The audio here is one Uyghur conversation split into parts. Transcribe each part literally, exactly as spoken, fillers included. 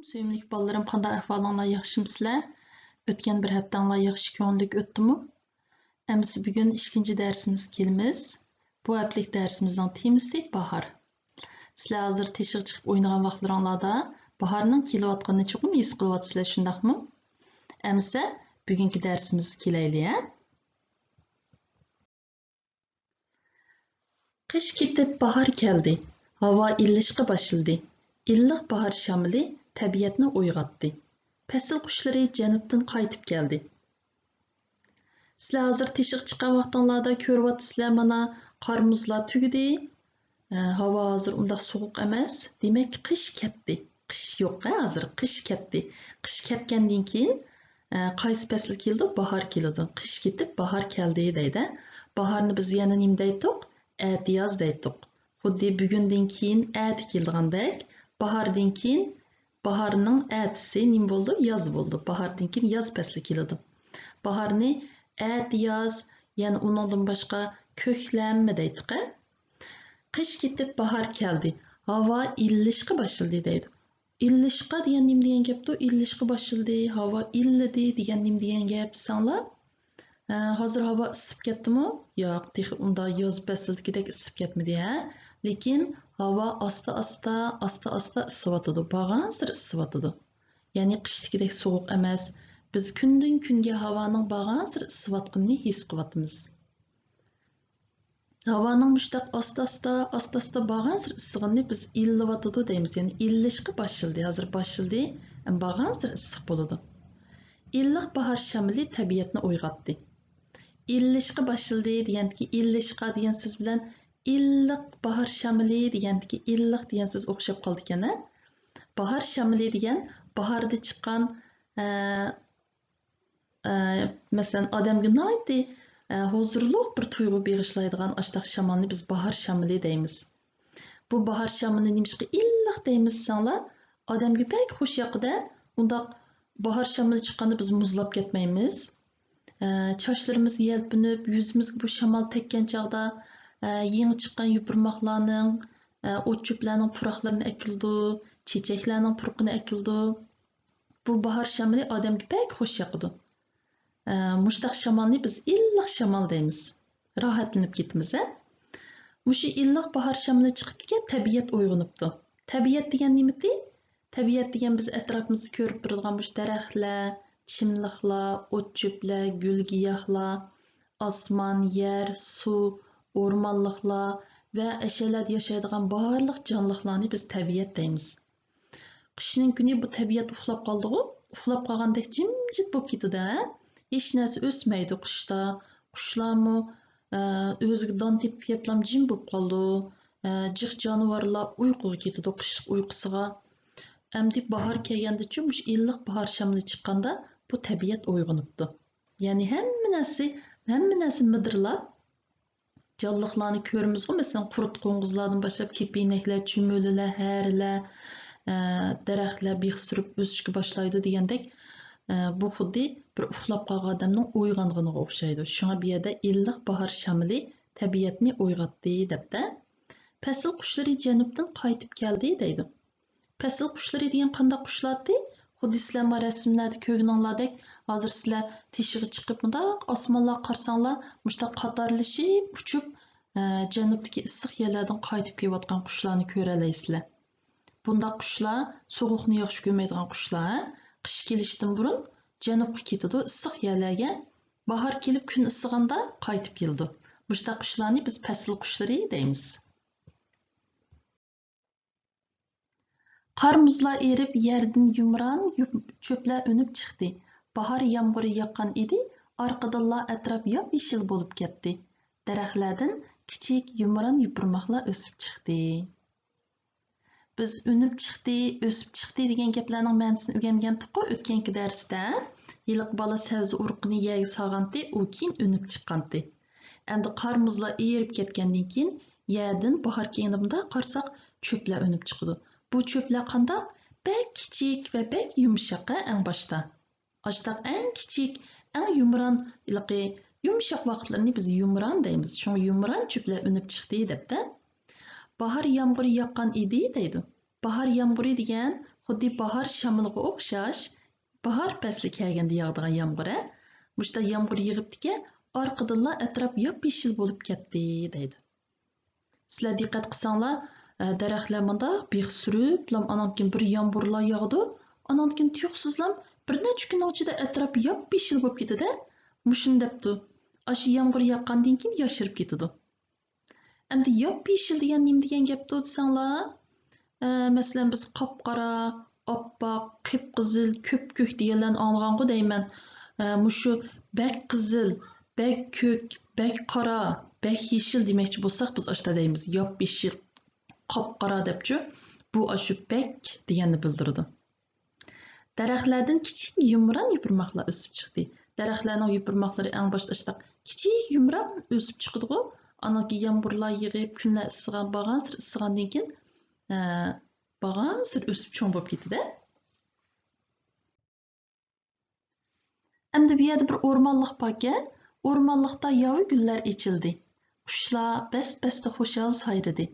سۆيۈملۈك بالىلىرىم، قانداق ئەھۋالىڭلار، ياخشىمۇسىلەر؟ ئۆتكەن بىر ھەپتەڭلار ياخشى، كۆڭۈللۈك ئۆتتىمۇ؟ ئەمىسە بۈگۈن ئىككىنچى دەرسىمىزگە كېلىمىز. بۇ ھەپتىلىك دەرسىمىزنىڭ تېمىسى باھار. سىلەر ھازىر تېشىغا چىقىپ ئوينىغان ۋاقىتلىرىڭلاردا باھارنىڭ كېلىۋاتقىنىنى چوقۇم ھېس قىلىۋاتىسىلەر، شۇنداقمۇ؟ ئەمىسە بۈگۈنكى دەرسىمىزگە كېلەيلى، ھە؟ قىش كېتىپ باھار كەلدى، ھاۋا ئىللىشقا باشلىدى. ئىللىق باھار شامىلى تەبىئەتنى ئويغاتتى. پەسىل قۇشلىرى جەنۇبتىن قايتىپ كەلدى. سىلەر ھازىر تېشىغا چىققان ۋاقتىڭلاردا كۆرۈۋاتىسىلەر، مانا، قار مۇزلار تۈگىدى. ئە، ھاۋا ھازىر ئۇنداق سوغۇق ئەمەس. دېمەك، قىش كەتتى. قىش يوق، ھە، ھازىر قىش كەتتى. قىش كەتكەندىن كېيىن، ئە، قايسى پەسىل كېلىدۇ؟ باھار كېلىدۇ. قىش كېتىپ باھار كەلدى دەيدۇ. باھارنى بىز يەنە نېمە دەيتتۇق؟ ئەتىياز دەيتتۇق. خۇددى بۈگۈندىن كېيىن ئەتە كېلىدىغاندەك، باھاردىن كېيىن، باھارنىڭ ئەتىسى نېمە بولىدۇ؟ ياز بولىدۇ. باھاردىن كېيىن ياز پەسلى كېلىدۇ. باھارنى ئەتىياز، يەنە ئۇنىڭدىن باشقا كۆكلەممۇ دەيتتۇق، ھە؟ قىش كېتىپ باھار كەلدى، ھاۋا ئىللىشقا باشلىدى دەيدۇ. ئىللىشقا دېگەن نېمە دېگەن گەپتۇ؟ ئىللىشقا باشلىدى، ھاۋا ئىللىدى دېگەن نېمە دېگەن گەپ دېسەڭلار؟ ئە، ھازىر ھاۋا ئىسسىپ كەتتىمۇ؟ ياق، تېخى ئۇنداق ياز پەسلىدىكىدەك ئىسسىپ كەتمىدى، ھە؟ لېكىن ھاۋا ئاستا-ئاستا، ئاستا-ئاستا ئىسسىۋاتىدۇ، بارغانسېرى ئىسسىۋاتىدۇ. يەنى قىشتىكىدەك سوغۇق ئەمەس. بىز كۈندىن-كۈنگە ھاۋانىڭ بارغانسېرى ئىسسىۋاتقىنىنى ھېس قىلىۋاتىمىز. ھاۋانىڭ مۇشۇنداق ئاستا-ئاستا، ئاستا-ئاستا بارغانسېرى ئىسسىغىنىنى بىز ئىللىۋاتىدۇ دەيمىز. يەنى ئىللىشقا باشلىدى. ھازىر باشلىدى، ئەمما بارغانسېرى ئىسسىق بولىدۇ. ئىللىق باھار شامىلى تەبىئەتنى ئويغاتتى. ئىللىشقا باشلىدى دېگەندىكى ئىللىشقا دېگەن سۆز بىلەن ئىللىق باھار شامىلى دېگەندىكى ئىللىق دېگەن سۆز ئوخشاپ قالىدىكەن، ھە؟ باھار شامىلى دېگەن باھاردا چىققان، ئە، ئە، مەسىلەن، ئادەمگە ناھايىتى، ئە، ھۇزۇرلۇق بىر تۇيغۇ بېغىشلايدىغان ئاشتاق شامالنى بىز باھار شامىلى دەيمىز. بۇ باھار شامىلى نېمىشقا ئىللىق دەيمىز دېسەڭلار، ئادەمگە بەك خۇش ياقىدۇ. ئۇنداق باھار شامىلى چىققاندا بىز مۇزلاپ كەتمەيمىز. ئە، چاچلىرىمىز يەلپۈنۈپ، يۈزىمىزگە بۇ شامال تەگكەن چاغدا، ئە، يېڭى چىققان يوپۇرماقلارنىڭ، ئە، ئوت-چۆپلەرنىڭ پۇراقلىرىنى ئەكېلىدۇ، چېچەكلەرنىڭ پۇرىقىنى ئەكېلىدۇ. بۇ باھار شامىلى ئادەمگە بەك خۇش ياقىدۇ. ئە، مۇشۇنداق شامالنى بىز ئىللىق شامال دەيمىز. راھەتلىنىپ كېتىمىز، ھە؟ مۇشۇ ئىللىق باھار شامىلى چىقىپتىكەن، تەبىئەت ئويغىنىپتۇ. تەبىئەت دېگەن نېمىتى؟ تەبىئەت دېگەن بىز ئەتراپىمىزدا كۆرۈپ تۇرىدىغان مۇشۇ دەرەخلەر، چىملىقلار، ئوت-چۆپلەر، گۈل-گىياھلار، ئاسمان، يەر، سۇ، ئورمانلىقلار ۋە ئەشەلەردە ياشايدىغان بارلىق جانلىقلارنى بىز تەبىئەت دەيمىز. قىشنىڭ كۈنى بۇ تەبىئەت ئۇخلاپ قالدىغۇ، ئۇخلاپ قالغاندەك جىمجىت بولۇپ كېتىدۇ، ھە؟ ھېچ نەرسە ئۆسمەيدۇ قىشتا. قۇشلارمۇ، ئە، ئۆزىگە دان تېپىپ يەپلام جىم بولۇپ قالىدۇ. ئە، جىق جانىۋارلار ئۇيقۇغا كېتىدۇ، قىشلىق ئۇيقۇسىغا. ئەمدى باھار كەلگەندىچۇ، مۇشۇ ئىللىق باھار شامىلى چىققاندا بۇ تەبىئەت ئويغىنىپتۇ. يەنى ھەممە نەرسە، ھەممە نەرسە مىدىرلاپ، جانلىقلارنى كۆرىمىزغۇ، مەسىلەن، قۇرت-قوڭغۇزلاردىن باشلاپ كېپىنەكلەر، چۈمۈلىلەر، ھەرىلەر، ئە، دەرەخلەر بىخ سۈرۈپ ئۆسۈشكە باشلايدۇ دېگەندەك، ئە، بۇ خۇددى بىر ئۇخلاپ قالغان ئادەمنىڭ ئويغانغىنىغا ئوخشايدۇ. شۇڭا بۇ يەردە ئىللىق باھار شامىلى تەبىئەتنى ئويغاتتى دەپتە. پەسىل قۇشلىرى جەنۇبتىن قايتىپ كەلدى دەيدۇ. پەسىل قۇشلىرى دېگەن قانداق قۇشلاردى؟ خۇددى سىلەر ما رەسىملەردە كۆرگىنىڭلاردەك، ھازىر سىلەر تېشىغا چىقىپ مۇنداق ئاسمانلارغا قارىساڭلار، مۇشۇنداق قاتارلىشىپ ئۇچۇپ، ئە، جەنۇبتىكى ئىسسىق يەرلەردىن قايتىپ كېلىۋاتقان قۇشلارنى كۆرەلەيسىلەر. بۇنداق قۇشلار سوغۇقنى ياخشى كۆرمەيدىغان قۇشلار، ھە؟ قىش كېلىشتىن بۇرۇن جەنۇبقا كېتىدۇ، ئىسسىق يەرلەرگە. باھار كېلىپ كۈن ئىسسىغاندا قايتىپ كېلىدۇ. مۇشۇنداق قۇشلارنى بىز پەسىل قۇشلىرى دەيمىز. قار مۇزلار ئېرىپ، يەردىن يۇمران يۇپ-، چۆپلەر ئۈنۈپ چىقتى. باھار يامغۇرى ياغقان ئىدى، ئارقىدىنلا ئەتراپ ياپيېشىل بولۇپ كەتتى. دەرەخلەردىن كىچىك يۇمران يوپۇرماقلار ئۆسۈپ چىقتى. بىز ئۈنۈپ چىقتى، ئۆسۈپ چىقتى دېگەن گەپلەرنىڭ مەنىسىنى ئۆگەنگەنتۇققۇ ئۆتكەنكى دەرستە. ھېلىقى بالا سەۋزە ئۇرۇقىنى يەرگە سالغانتى، ئۇ كېيىن ئۈنۈپ چىققانتى. ئەمدى قار مۇزلار ئېرىپ كەتكەندىن كېيىن، يەردىن باھار كەلگەندە مۇنداق قارىساق، چۆپلەر ئۈنۈپ چىقىدۇ. بۇ چۆپلەر قانداق؟ بەك كىچىك ۋە بەك يۇمشاق، ھە، ئەڭ باشتا. ئاشتاق ئەڭ كىچىك، ئەڭ يۇمران، ھېلىقى يۇمشاق ۋاقىتلىرىنى بىز يۇمران دەيمىز. شۇڭا يۇمران چۆپلەر ئۈنۈپ چىقتى دەپتە. باھار يامغۇرى ياغقان ئىدى دەيدۇ. باھار يامغۇرى دېگەن خۇددى باھار شامىلىغا ئوخشاش، باھار پەسلى كەلگەندە ياغىدىغان يامغۇر-ھە. مۇشۇنداق يامغۇر يېغىپتىكەن، ئارقىدىنلا ئەتراپ ياپيېشىل بولۇپ كەتتى، دەيدۇ. سىلەر دىققەت قىلساڭلار، ئە، دەرەخلەر مۇنداق بىخ سۈرۈپلام، ئانان كېيىن بىر يامغۇرلار ياغىدۇ، ئانان كېيىن تۇيۇقسىزلام بىر نەچچە كۈننىڭ ئىچىدە ئەتراپ ياپيېشىل بولۇپ كېتىدۇ. مۇشۇنى دەپتۇ، ئاشۇ يامغۇر ياغقاندىن كېيىن ياشىرىپ كېتىدۇ. ئەمدى ياپيېشىل دېگەن نېمە دېگەن گەپتۇ دېسەڭلار، ئە، مەسىلەن، بىز قاپقارا، ئاپئاق، قىپقىزىل، كۆپكۆك دېگەنلەرنى ئاڭلىغانغۇ دەيمەن. ئە، مۇشۇ بەك قىزىل، بەك كۆك، بەك قارا، بەك يېشىل دېمەكچى بولساق، بىز ئاشتا دەيمىز، ياپيېشىل، قاپقارا دەپچۇ. بۇ ئاشۇ بەك دېگەننى بىلدۈرىدۇ. دەرەخلەردىن كىچىك يۇمران يوپۇرماقلار ئۆسۈپ چىقتى. دەرەخلەرنىڭ يوپۇرماقلىرى ئەڭ باشتا ئاشتاق كىچىك يۇمران ئۆسۈپ چىقىدىغۇ. ئانان كېيىن يامغۇرلار يېغىپ، كۈنلەر ئىسسىغان، بارغانسېرى ئىسسىغاندىن كېيىن، ئە، بارغانسېرى ئۆسۈپ چوڭ بولۇپ كېتىدۇ. ئەمدى بۇ يەردە بىر ئورمانلىق باركەن. ئورمانلىقتا ياۋا گۈللەر ئېچىلدى. قۇشلار بەس-بەستە خۇشال سايرىدى.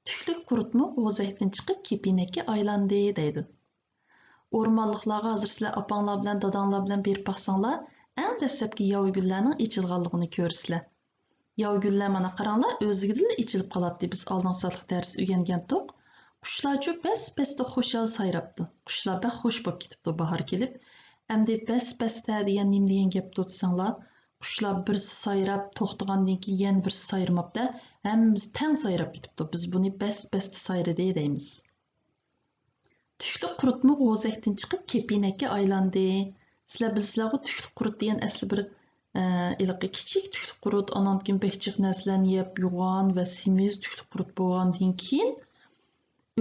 تۈكلۈك قۇرتمۇ غوزەكتىن چىقىپ كېپىنەككە ئايلاندى، دەيدۇ. ئورمانلىقلارغا ھازىر سىلەر ئاپاڭلار بىلەن داداڭلار بىلەن بېرىپ باقساڭلار، ئەڭ دەسلەپكى ياۋا گۈللەرنىڭ ئېچىلغانلىقىنى كۆرىسىلەر. ياۋا گۈللەر مانا قاراڭلار، ئۆزلۈكىدىنلا ئېچىلىپ قالاتتى. بىز ئالدىنقى سەتلىك دەرستە ئۆگەنگەنتۇق. قۇشلارچۇ بەس-بەستە خۇشال سايراپتۇ. قۇشلار بەك خۇش بولۇپ كېتىپتۇ باھار كېلىپ. ئەمدى بەس-بەستە دېگەن نېمە دېگەن گەپتۇ دېسەڭلار، قۇشلار بىرسى سايراپ توختىغاندىن كېيىن يەنە بىرسى سايرىماپتۇ. ھەممىسى تەڭ سايراپ كېتىپتۇ. بىز بۇنى بەس-بەستە سايرىدى دەيمىز. تۈكلۈك قۇرتمۇ غوزەكتىن چىقىپ كېپىنەككە ئايلاندى. سىلەر بىلىسىلەرغۇ، تۈكلۈك قۇرت دېگەن ئەسلى بىر، ئە، ھېلىقى كىچىك تۈكلۈك قۇرت، ئانان كېيىن بەك جىق نەرسىلەرنى يەپ يوغان ۋە سېمىز تۈكلۈك قۇرت بولغاندىن كېيىن،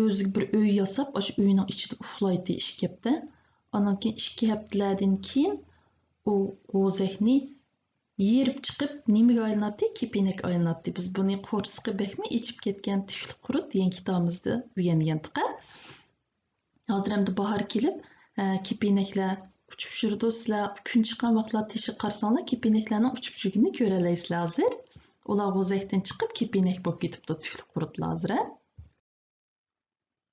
ئۆزىگە بىر ئۆي ياساپ، ئاشۇ ئۆينىڭ ئىچىدە ئۇخلايتتى ئىككى ھەپتە. ئانان كېيىن ئىككى ھەپتىلەردىن كېيىن ئۇ غوزەكنى يېرىپ چىقىپ، نېمىگە ئايلىناتتى؟ كېپىنەككە ئايلىناتتى. بىز بۇنى قورسىقى بەكمۇ ئېچىپ كەتكەن تۈكلۈك قۇرت دېگەن كىتابىمىزدا ئۆگەنگەنتۇق. ھازىر ئەمدى باھار كېلىپ، ئە، كېپىنەكلەر ئۇچۇپ يۈرىدۇ. سىلەر كۈن چىققان ۋاقىتلار تېشىغا قارىساڭلار، كېپىنەكلەرنىڭ ئۇچۇپ يۈرگىنىنى كۆرەلەيسىلەر ھازىر. ئۇلار غوزەكتىن چىقىپ، كېپىنەك بولۇپ كېتىپتۇ، تۈكلۈك قۇرتلار ھازىر، ھە؟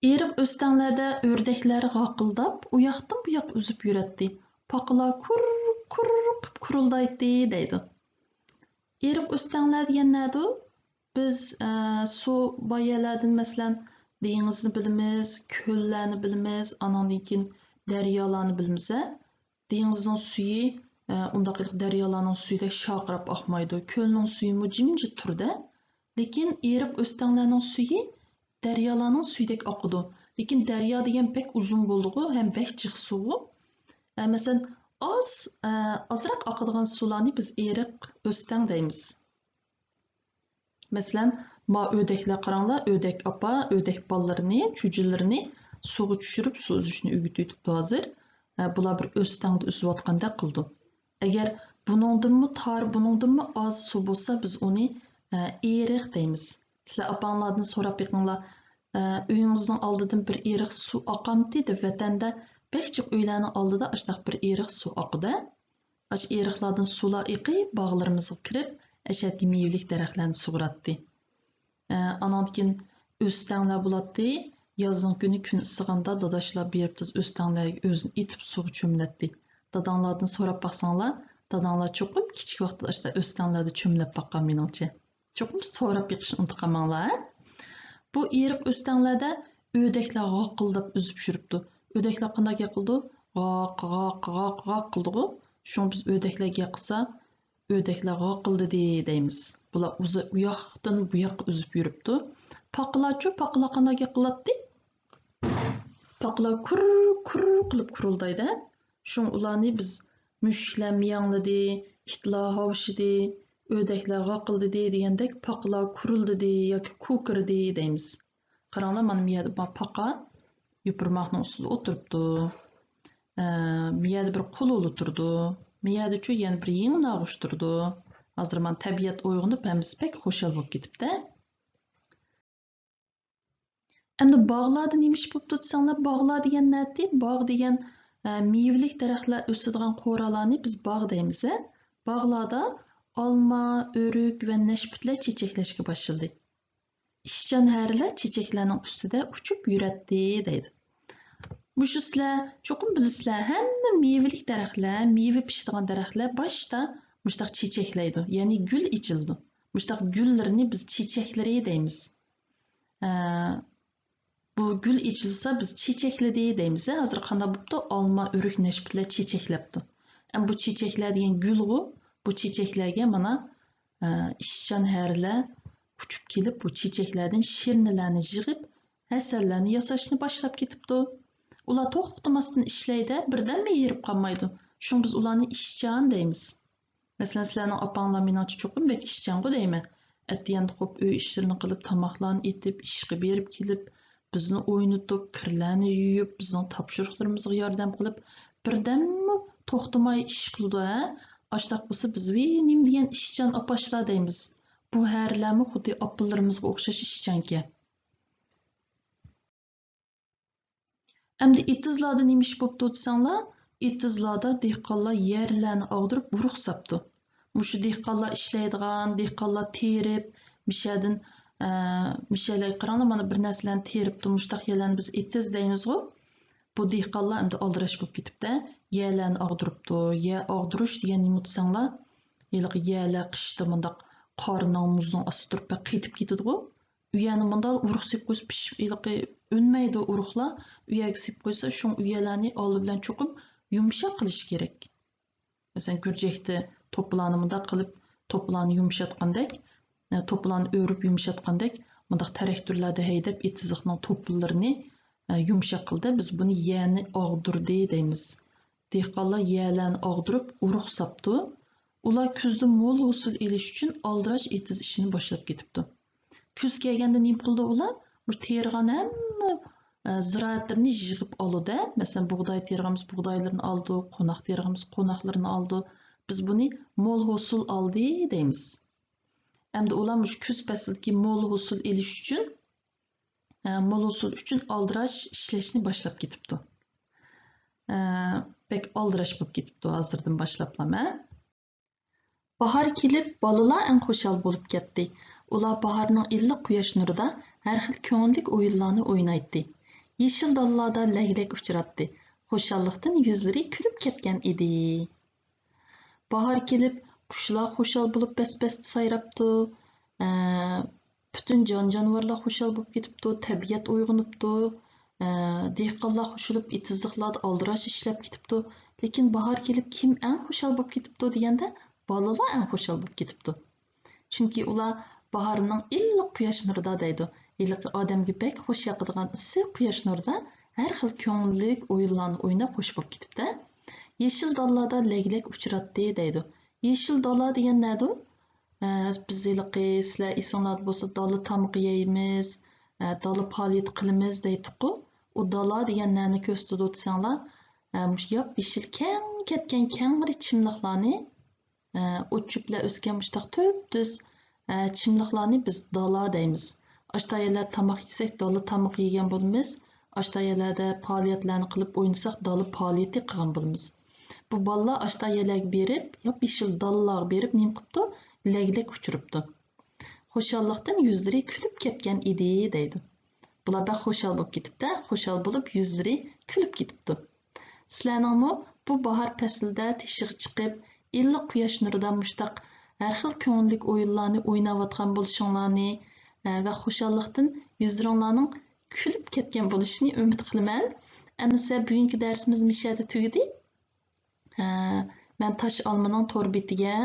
ئېرىق ئۆستەڭلەردە ئۆردەكلەر غاقىلداپ، ئۇياقتىن بۇياققا ئۈزۈپ يۈرەتتى. پاقىلار كۇر-كۇر قىپ كۇرۇلدايتتى، دەيدۇ. ئېرىق ئۆستەڭلەر دېگەن نەدۇ؟ بىز، ئە، سۇ بار يەرلەردىن، مەسىلەن، دېڭىزنى بىلىمىز، كۆللەرنى بىلىمىز، ئانىڭدىن كېيىن دەريالارنى بىلىمىز، ھە. دېڭىزنىڭ سۈيى، ئە، ئۇنداق دەريالارنىڭ سۈيىدەك شارقىراپ ئاقمايدۇ. كۆلنىڭ سۈيىمۇ جىمجىت تۇرىدۇ. لېكىن ئېرىق ئۆستەڭلەرنىڭ سۈيى دەريالارنىڭ سۈيىدەك ئاقىدۇ. لېكىن دەريا دېگەن بەك ئۇزۇن بولىدىغۇ ھەم بەك جىق سۇغۇ. ئە، مەسىلەن، ئاز، ئە، ئازراق ئاقىدىغان سۇلارنى بىز ئېرىق ئۆستەڭ دەيمىز. مەسىلەن، ما ئۆدەكلەر قاراڭلار، ئۆدەك ئاپا ئۆدەك بالىلىرىنى، چۈجىلىرىنى سۇغا چۈشۈرۈپ سۇ ئۈزۈشنى ئۆگىتىۋېتىپتۇ ھازىر. ئە، بۇلار بىر ئۆستەڭدە ئۈزۈۋاتقاندەك قىلىدۇ. ئەگەر بۇنىڭدىنمۇ تار، بۇنىڭدىنمۇ ئاز سۇ بولسا، بىز ئۇنى، ئە، ئېرىق دەيمىز. سىلەر ئاپاڭلاردىن سوراپ بېقىڭلار، ئە، ئۆيىڭىزنىڭ ئالدىدىن بىر ئېرىق سۇ ئاقامتى دەپ، ۋەتەندە بەك جىق ئۆيلەرنىڭ ئالدىدا ئاشتاق بىر ئېرىق سۇ ئاقىدۇ. ئاشۇ ئېرىقلاردىن سۇلار ئېقىپ، باغلىرىمىزغا كىرىپ، ئەشەدىكى مېۋىلىك دەرەخلەرنى سۇغۇراتتى. ئە، ئانىڭدىن كېيىن ئۆستەڭلەر بولاتتى. يازنىڭ كۈنى كۈن ئىسسىغاندا داداشلار بېرىپ تېز ئۆستەڭلەرگە ئۆزىنى ئېتىپ سۇغا چۆمۈلەتتى. داداڭلاردىن سوراپ باقساڭلار، داداڭلار چوقۇم كىچىك ۋاقتىدا ئاشۇنداق ئۆستەڭلەردە چۆمۈلەپ باققان مېنىڭچە. چوقۇم سوراپ بېقىشنى ئۇنتۇپ قالماڭلار، ھە؟ بۇ ئېرىق ئۆستەڭلەردە ئۆدەكلەر غاققىلداپ ئۈزۈپ يۈرۈپتۇ. ئۆدەكلەر قانداق گەپ قىلىدۇ؟ غاق، غاق، غاق، غاق قىلىدىغۇ. شۇڭا بىز ئۆدەكلەر گەپ قىلسا، ئۆدەكلەر غاقىلدىدى دەيمىز. بۇلار ئۇزا-، ئۇياقتىن بۇياققا ئۈزۈپ يۈرۈپتۇ. پاقىلارچۇ، پاقىلار قانداق گەپ قىلاتتى؟ پاقىلار كۇر، كۇر قىلىپ كۇرۇلدايدۇ. شۇڭا ئۇلارنى بىز مۈشۈكلەر مىياڭلىدى، ئىتلار ھاۋشىدى، ئۆدەكلەر غاقىلدىدى دېگەندەك پاقىلار كۇرۇلدىدى ياكى كۇكىرىدى دەيمىز. قاراڭلار، مانا بۇ يەردە پاقا يوپۇرماقنىڭ ئۈستىدە ئولتۇرۇپتۇ. ئە، بۇ يەردە بىر قۇلۇلە تۇرىدۇ. بۇ يەردىچۇ يەنە بىر يىڭناغۇچ تۇرىدۇ. ھازىر مانا تەبىئەت ئويغىنىپ، ھەممىسى بەك خۇشال بولۇپ كېتىپتۇ. ئەمدى باغلاردا نېمە ئىش بوپتۇ دېسەڭلار، باغلار دېگەن نەتى؟ باغ دېگەن، ئە، مېۋىلىك دەرەخلەر ئۆسىدىغان قورالارنى بىز باغ دەيمىز، ھە؟ باغلاردا ئالما، ئۆرۈك ۋە نەشپۈتلەر چېچەكلەشكە باشلىدى. ئىشچان ھەرىلەر چېچەكلەرنىڭ ئۈستىدە ئۇچۇپ يۈرەتتى، دەيدۇ. مۇشۇ سىلەر چوقۇم بىلىسىلەر، ھەممە مېۋىلىك دەرەخلەر، مېۋە پىشىدىغان دەرەخلەر باشتا مۇشتاق چېچەكلەيدۇ، يەنى گۈل ئېچىلىدۇ. مۇشتاق گۈللىرىنى بىز چېچەكلىرى دەيمىز. ئە، بۇ گۈل ئېچىلسا بىز چېچەكلىدى دەيمىز. ھازىر قانداق بوپتۇ؟ ئالما، ئۆرۈك، نەشپۈتلەر چېچەكلەپتۇ. ئەمما بۇ چېچەكلەر دېگەن گۈلغۇ، بۇ چېچەكلەرگە مانا ئىشچان ھەرىلەر ئۇچۇپ كېلىپ، بۇ چېچەكلەردىن شىرنىلەرنى يىغىپ، ھەسەللەرنى ياساشنى باشلاپ كېتىپتۇ. ئۇلار توختىماستىن ئىشلەيدە، بىردەممۇ ھېرىپ قالمايدۇ. شۇڭا بىز ئۇلارنى ئىشچان دەيمىز. مەسىلەن، سىلەرنىڭ ئاپاڭلار مېنىڭچە چوقۇم بەك ئىشچانغۇ دەيمەن. ئەتىگەندە قوپ ئۆي ئىشلىرىنى قىلىپ، تاماقلارنى ئېتىپ، ئىشقا بېرىپ كېلىپ، بىزنى ئوينىتىپ، كىرلەرنى يۇيۇپ، بىزنىڭ تاپشۇرۇقلىرىمىزغا ياردەم قىلىپ، بىردەممۇ توختىماي ئىش قىلىدۇ، ھە؟ ئاشتاق بولسا بىز ۋىي نېمە دېگەن ئىشچان ئاپاشلار دەيمىز. بۇ ھەرىلەرمۇ خۇددى ئاپىلىرىمىزغا ئوخشاش ئىشچانكەن. ئەمدى ئېتىزلاردا نېمە ئىش بوپتۇ دېسەڭلار، ئېتىزلاردا دېھقانلار يەرلەرنى ئاغدۇرۇپ ئۇرۇق ساپتۇ. مۇشۇ دېھقانلار ئىشلەيدىغان، دېھقانلار تېرىپ، مىشەدىن، ئە، مىشەلەرگە قاراڭلار، مانا بىر نەرسىلەرنى تېرىپتۇ، مۇشتاق يەرلەرنى بىز ئېتىز دەيمىزغۇ. بۇ دېھقانلار ئەمدى ئالدىراش بولۇپ كېتىپتۇ. يەرلەرنى ئاغدۇرۇپتۇ. يەر ئاغدۇرۇش دېگەن نېمە دېسەڭلار، ھېلىقى يەرلەر قىشتا مۇنداق قارنىڭ، مۇزنىڭ ئاستىدا تۇرۇپ بەك قېتىپ كېتىدىغۇ. ئۇ يەرنى مۇنداق ئۇرۇق سېلىپ قويسا پىشىپ، ھېلىقى ئۈنمەيدۇ ئۇرۇقلار. ئۇ يەرگە سېلىپ قويسا، شۇڭا ئۇ يەرلەرنى ئالدى بىلەن چوقۇم يۇمشاق قىلىش كېرەك. مەسىلەن، گۈرجەكتە توپىلارنى مۇنداق قىلىپ، توپىلارنى يۇمشاتقاندەك، ئە، توپىلارنى ئۆرۈپ يۇمشاتقاندەك، مۇنداق تراكتورلاردا ھەيدەپ، ئېتىزلىقنىڭ توپىلىرىنى، ئە، يۇمشاق قىلدى. بىز بۇنى يەرنى ئاغدۇردى دەيمىز. دېھقانلار يەرلەرنى ئاغدۇرۇپ، ئۇرۇق ساپتۇ. ئۇلار كۈزدە مول ھوسۇل ئېلىش ئۈچۈن ئالدىراش ئېتىز ئىشىنى باشلاپ كېتىپتۇ. كۈز كەلگەندە نېمە قىلىدۇ ئۇلار؟ مۇشۇ تېرىغان ھەممە، ئە، زىرائەتلىرىنى يىغىپ ئالىدۇ. مەسىلەن، بۇغداي تېرىغانبىز، بۇغدايلىرىنى ئالىدۇ، قوناق تېرىغانبىز، قوناقلىرىنى ئالىدۇ. بىز بۇنى مول ھوسۇل ئالدى دەيمىز. ئەمدى ئۇلار مۇشۇ كۈز پەسلىدىكى مول ھوسۇل ئېلىش ئۈچۈن، ئە، مول ھوسۇل ئۈچۈن ئالدىراش ئىشلەشنى باشلاپ كېتىپتۇ. ئە، بەك ئالدىراش بولۇپ كېتىپتۇ ھازىردىن باشلاپلا، ھە؟ باھار كېلىپ، بالىلار ئەڭ خۇشال بولۇپ كەتتى. ئۇلار باھارنىڭ ئىللىق قۇياش نۇرىدا ھەر خىل كۆڭۈللۈك ئويۇنلارنى ئوينايتتى. يېشىل دالىلاردا لەگلەك ئۇچراتتى. خۇشاللىقتىن يۈزلىرى كۈلۈپ كەتكەن ئىدى. باھار كېلىپ، قۇشلار خۇشال بولۇپ بەس-بەستە سايراپتۇ. ئە، پۈتۈن جان-جانىۋارلار خۇشال بولۇپ كېتىپتۇ، تەبىئەت ئويغىنىپتۇ. ئە، دېھقانلار خۇشاللىنىپ ئېتىزلىقلاردا ئالدىراش ئىشلەپ كېتىپتۇ. لېكىن باھار كېلىپ كىم ئەڭ خۇشال بولۇپ كېتىپتۇ دېگەندە، بالىلار ئەڭ خۇشال بولۇپ كېتىپتۇ. چۈنكى ئۇلار باھارنىڭ ئىللىق قۇياش نۇرىدا دەيدۇ. ھېلىقى ئادەمگە بەك خۇش ياقىدىغان ئىسسىق قۇياش نۇرىدا ھەر خىل كۆڭۈللۈك ئويۇنلارنى ئويناپ خۇش بولۇپ كېتىپتۇ. يېشىل دالىلاردا لەگلەك ئۇچراتتى دەيدۇ. يېشىل دالا دېگەن نەدۇ؟ ئە، بىز ھېلىقى، سىلەر ئېسىڭلاردا بولسا، دالا تامىقى يەيمىز، ئە، دالا پائالىيىتى قىلىمىز دەيتتۇققۇ. ئۇ دالا دېگەن نەنى كۆرسىتىدۇ دېسەڭلار، ئە، مۇشۇ ياپيېشىل كەڭ كەتكەن كەڭرى چىملىقلارنى، ئە، ئوت-چۆپلەر ئۆسكەن مۇشتاق تۈپتۈز، ئە، چىملىقلارنى بىز دالا دەيمىز. ئاشتا يەرلەردە تاماق يېسەك، دالا تامىقى يېگەن بولىمىز. ئاشتا يەرلەردە پائالىيەتلەرنى قىلىپ ئوينىساق، دالا پائالىيىتى قىلغان بولىمىز. بۇ بالىلار ئاشتا يەرلەرگە بېرىپ، ياپيېشىل دالىلارغا بېرىپ نېمە قىپتۇ؟ لەگلەك ئۇچۇرۇپتۇ. خۇشاللىقتىن يۈزلىرى كۈلۈپ كەتكەن ئىدى دەيدۇ. بۇلار بەك خۇشال بولۇپ كېتىپتۇ، خۇشال بولۇپ يۈزلىرى كۈلۈپ كېتىپتۇ. سىلەرنىڭمۇ بۇ باھار پەسلىدە تېشىغا چىقىپ، ئىللىق قۇياش نۇرىدا مۇشتاق ھەر خىل كۆڭۈللۈك ئويۇنلارنى ئويناۋاتقان بولۇشۇڭلارنى، ئە، ۋە خۇشاللىقتىن يۈزلىرىڭلارنىڭ كۈلۈپ كەتكەن بولۇشىنى ئۈمىد قىلىمەن. ئەمىسە بۈگۈنكى دەرسىمىز مۇشۇ يەردە تۈگىدى. ئە، مەن تاش ئالمىنىڭ تور بېتىگە،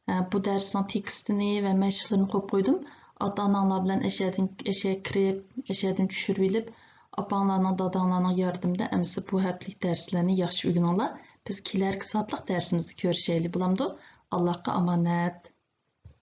ئە، بۇ دەرسنىڭ تېكىستىنى ۋە مەشىقلىرىنى قويۇپ قويدۇم. ئاتا-ئاناڭلار بىلەن ئەشەدىن، ئەشە كىرىپ، ئەشەدىن چۈشۈرۈۋېلىپ، ئاپاڭلارنىڭ، داداڭلارنىڭ ياردىمىدە ئەمىسە بۇ ھەپتىلىك دەرسلەرنى ياخشى ئۆگىنىڭلار. بىز كېلەركى سائەتلىك دەرسىمىزدە كۆرۈشەيلى، بولامدۇ؟ ئاللاھقا ئامانەت.